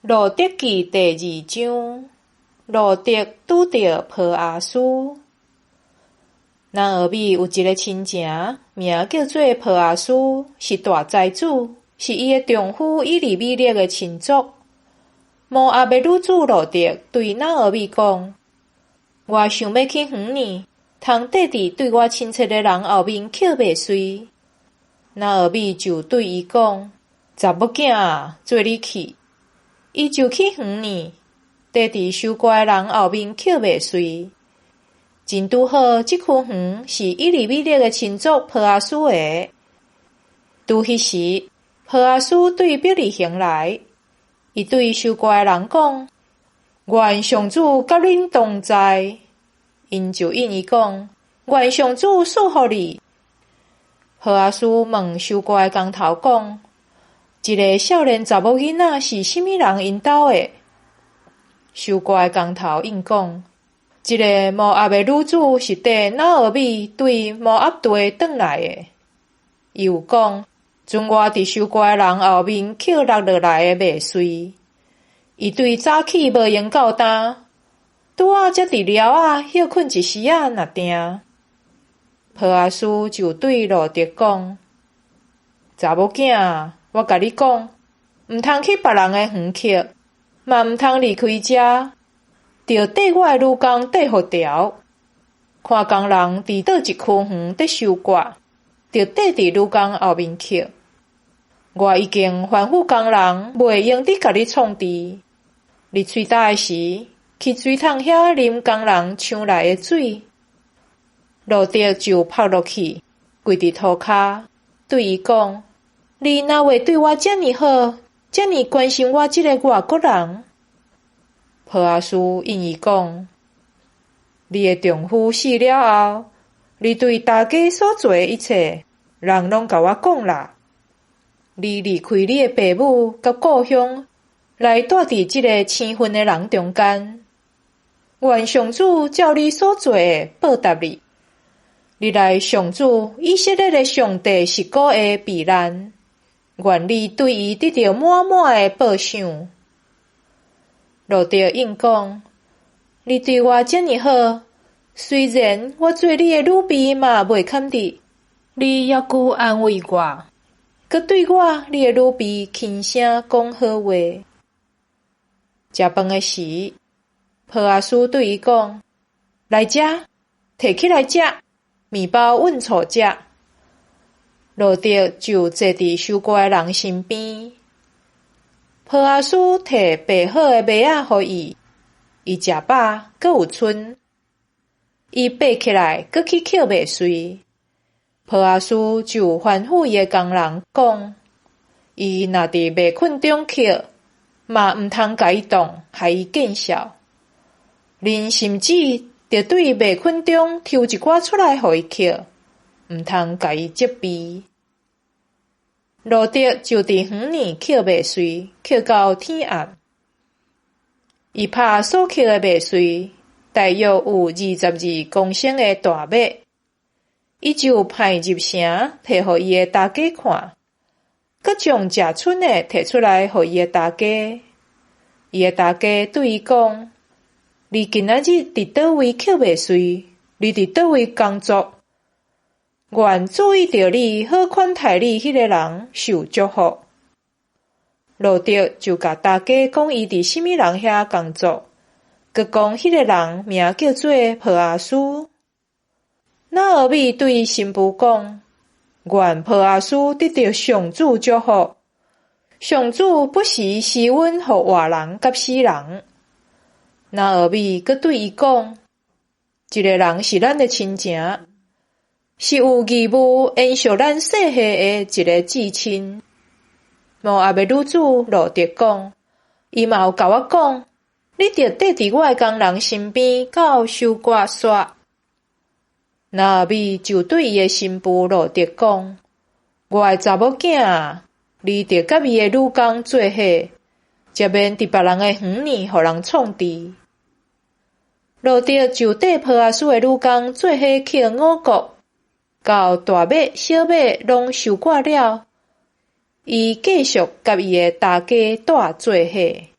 路得記第二章，路得拄著波阿斯。拿俄米有一个親情，名叫做波阿斯，是大財主，是伊的丈夫以利米勒的親族。摩押的女子路得對拿俄米講：我想欲去園裡，通綴佇對我親切的人後面抾麥穗。拿俄米就對伊講：查某囝啊，做你去。伊就去園裡，綴佇收割的人後面抾麥穗。真拄好，這區園是以利米勒的親族波阿斯的。拄彼時，波阿斯對伯利恆來，伊對收割的人講：願上主佮恁同在。𪜶就應伊講：願上主賜福你。波阿斯問收割的工頭講：這个少年查某囡仔是啥物人𪜶兜的？收割的工頭應講：這个摩押的女子是綴拿俄米對摩押地轉來的。伊有講：陣我佇收割的人後面抾落落來的麥穗。伊對早起無閒到今，拄仔才佇寮仔歇睏一時仔若定。波阿斯就對路得講：查某囝啊，我共你講，毋通去別人的園抾，嘛毋通離開遮，著綴我的女工綴予著。看工人佇佗一區園佇收割，著綴佇女工後面抾。我已經吩咐工人，袂用得共你創治。你喙焦的時，去水桶遐啉工人搶來的水。路得就撲落去，跪佇塗跤，對伊講：你哪會對我遮爾好，遮爾關心我這个外國人？波阿斯應伊講：你的丈夫死了後，你對大家所做的一切，人攏共我講啦。你離開你的爸母佮故鄉，來蹛佇這个生分的人中間。願上主照你所做的報答你。你來上主以色列的上帝實古的避難，願你對伊得著滿滿的報賞。路得應講：你對我遮爾好，雖然我做你的女婢嘛袂堪得，你猶閣安慰我，閣對我你的女婢輕聲講好話。食飯的時，波阿斯對伊講：來遮，提起來食，麵包阮厝食。路得就坐佇收割的人身邊。波阿斯提白好的麥仔予伊，伊食飽，閣有賰。伊爬起來，閣去抾麥穗。波阿斯就吩咐伊的工人講：伊若佇麥捆中抾，嘛毋通共伊擋，害伊見笑。恁甚至著對麥捆中抽一寡出來予伊抾，毋通共伊責備。路得就佇園裡抾麥穗，抾到天暗。伊拍所抾的麥穗，大約有22公升的大麥。伊就派入城，提予伊的大家看，閣將食賰的提出來予伊的大家。伊的大家對伊講：你今仔日佇佗位抾麥穗？你佇佗位工作？願注意著你好款待你彼个人受祝福。路得就共大家講伊佇啥物人遐工作，閣講彼个人名叫做波阿斯。拿俄米對新婦講：願波阿斯得著上主祝福。上主不時施恩予活人佮死人。拿俄米閣對伊講：這个人是咱的親情，是有義務延續咱世系的一个至親。摩押的女子路得講：伊嘛有共我講，你著綴佇我的工人身邊到收割煞。拿俄米就對伊的新婦路得講：我的查某囝啊，你著佮伊的女工做伙，才免佇別人的園裡予人創治。路得就綴波阿斯的女工做伙抾五穀，到大麥、小麥攏收割了，伊繼續佮伊的大家蹛做伙。